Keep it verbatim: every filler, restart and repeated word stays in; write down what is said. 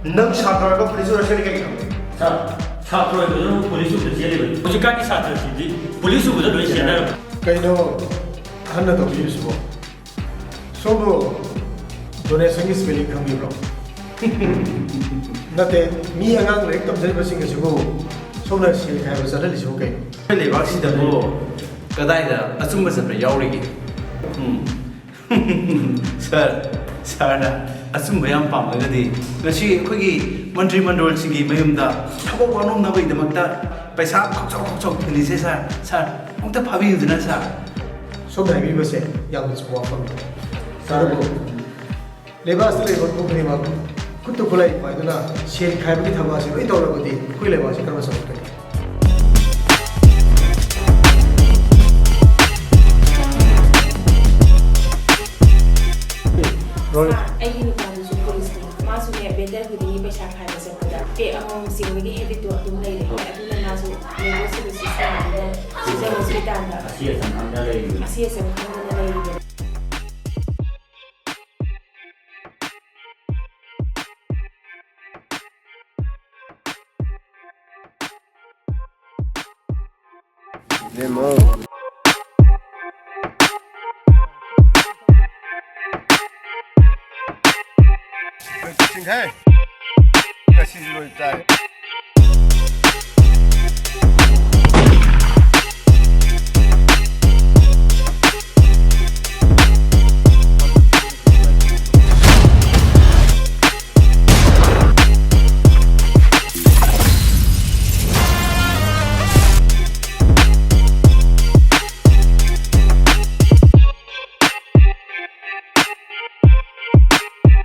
ꯅꯪ ꯁꯥꯇ꯭ꯔ ꯑꯣꯏꯕ ꯄꯨꯂꯤꯁ ꯑꯣꯏꯔꯁꯤꯅ ꯀꯩꯒꯤꯅꯣ? ꯁꯥꯔ, ꯁꯥꯇ꯭ꯔ ꯑꯣꯏꯕꯗꯨꯅ ꯄꯨꯂꯤꯁ ꯑꯣꯏꯕꯗ ꯆꯦꯜꯂꯤꯕꯅꯤ꯫ ꯍꯧꯖꯤꯛꯀꯥꯟꯒꯤ ꯁꯥꯇ꯭ꯔꯁꯤꯡꯗꯤ ꯄꯨꯂꯤꯁ ꯑꯣꯏꯕꯗ ꯂꯣꯏ ꯆꯦꯟꯅꯔꯕꯅꯤ꯫ ꯀꯩꯅꯣ ꯑꯍꯟꯅ ꯇꯧꯕꯤꯔꯤꯕꯁꯤꯕꯣ? ꯁꯣꯝꯕꯨ ꯗꯣꯅꯦꯁꯟꯒꯤ ꯁ꯭ꯄꯦꯂꯤꯡ ꯈꯪꯕꯤꯕ꯭ꯔꯣ? ꯅꯠꯇꯦ, ꯃꯤ ꯑꯉꯥꯡ ꯂꯥꯏꯔꯤꯛ ꯇꯝꯖꯔꯤꯕꯁꯤꯡ ꯑꯁꯤꯕꯨ ꯁꯣꯝꯅ ꯁꯦꯜ ꯈꯥꯏꯕ ꯆꯠꯍꯜꯂꯤꯁꯤꯕꯨ ꯀꯩꯅꯣ? ꯑꯩꯈꯣꯏ ꯂꯩꯕꯥꯛꯁꯤꯗꯕꯨ ꯀꯗꯥꯏꯗ ꯑꯆꯨꯝꯕ ꯆꯠꯄ ꯌꯥꯎꯔꯤꯒꯦ? ꯎꯝ꯫ ꯁꯥꯔ, ꯁꯥꯔꯅ ꯑꯆꯨꯝꯕ ꯌꯥꯝ ꯄꯥꯝꯂꯒꯗꯤ ꯉꯁꯤ ꯑꯩꯈꯣꯏꯒꯤ ꯃꯟꯇ꯭ꯔꯤ ꯃꯟꯗꯣꯜꯁꯤꯡꯒꯤ ꯃꯌꯨꯝꯗ ꯊꯕꯛ ꯋꯥꯅꯣꯝꯅꯕꯒꯤꯗꯃꯛꯇ ꯄꯩꯁꯥ ꯈꯣꯛꯆꯥꯎ ꯈꯣꯛꯆꯥꯎ ꯊꯤꯜꯂꯤꯁꯦ ꯁꯥꯔ꯫ ꯁꯥꯔ, ꯑꯃꯨꯛꯇ ꯐꯥꯕꯤꯌꯨꯗꯅ ꯁꯥꯔ꯫ ꯁꯣꯝꯅ ꯍꯥꯏꯕꯤꯕꯁꯦ ꯌꯥꯝꯅ ꯆꯨꯝꯕ ꯋꯥꯐꯝꯅꯤ꯫ ꯁꯥꯔ, ꯑꯗꯨꯕꯨ ꯂꯩꯕꯥꯛ ꯑꯁꯤꯗ ꯂꯩꯕ ꯃꯤꯄꯨꯝ ꯈꯨꯗꯤꯡꯃꯛ ꯈꯨꯠꯇ ꯈꯨꯠꯂꯥꯏ ꯄꯥꯏꯗꯨꯅ ꯁꯦꯟ ꯈꯥꯏꯕꯒꯤ ꯊꯕꯛ ꯑꯁꯤ ꯂꯣꯏ ꯇꯧꯔꯕꯗꯤ ꯑꯩꯈꯣꯏ ꯂꯩꯕꯥꯛ ꯑꯁꯤ ꯀꯔꯝꯅ ꯆꯥꯎꯈꯠꯀꯅꯤ? ꯔꯣꯜ꯫ ꯁꯥꯔ, ꯑꯩꯒꯤ ꯅꯨꯄꯥꯗꯨꯁꯨ ꯄꯨꯂꯤꯁꯅꯤ꯫ ꯃꯥꯁꯨꯅꯦ ꯕꯦꯇꯔ ꯈꯨꯗꯤꯡꯒꯤ ꯄꯩꯁꯥ ꯈꯥꯏꯕ ꯆꯠꯄꯗ ꯄꯦꯛ ꯑꯃꯃꯝ ꯆꯤꯡꯕꯒꯤ ꯍꯦꯕꯤꯠꯇꯨ ꯑꯗꯨꯝ ꯂꯩꯔꯦ꯫ ꯑꯗꯨꯅ ꯃꯥꯁꯨ ꯂꯦꯕꯔ ꯁꯤꯗꯁꯨ ꯁꯤꯖꯤꯟꯅꯗꯨꯅ ꯁꯤꯖꯟ ꯍꯣꯁꯄꯤꯇꯥꯜꯗ ꯑꯁꯤ ꯑꯁꯝ ꯈꯪꯗꯅ ꯂꯩꯔꯤꯕꯅꯤ꯫ ꯑꯁꯤ ꯑꯁꯝ ꯈꯪꯗꯅ ꯂꯩꯔꯤꯕꯅꯤ꯫ ꯅꯦꯃꯣ꯫ ꯁꯤꯡꯍꯦ꯫ ꯉꯁꯤꯗꯤ ꯂꯣꯏ ꯇꯥꯔꯦ꯫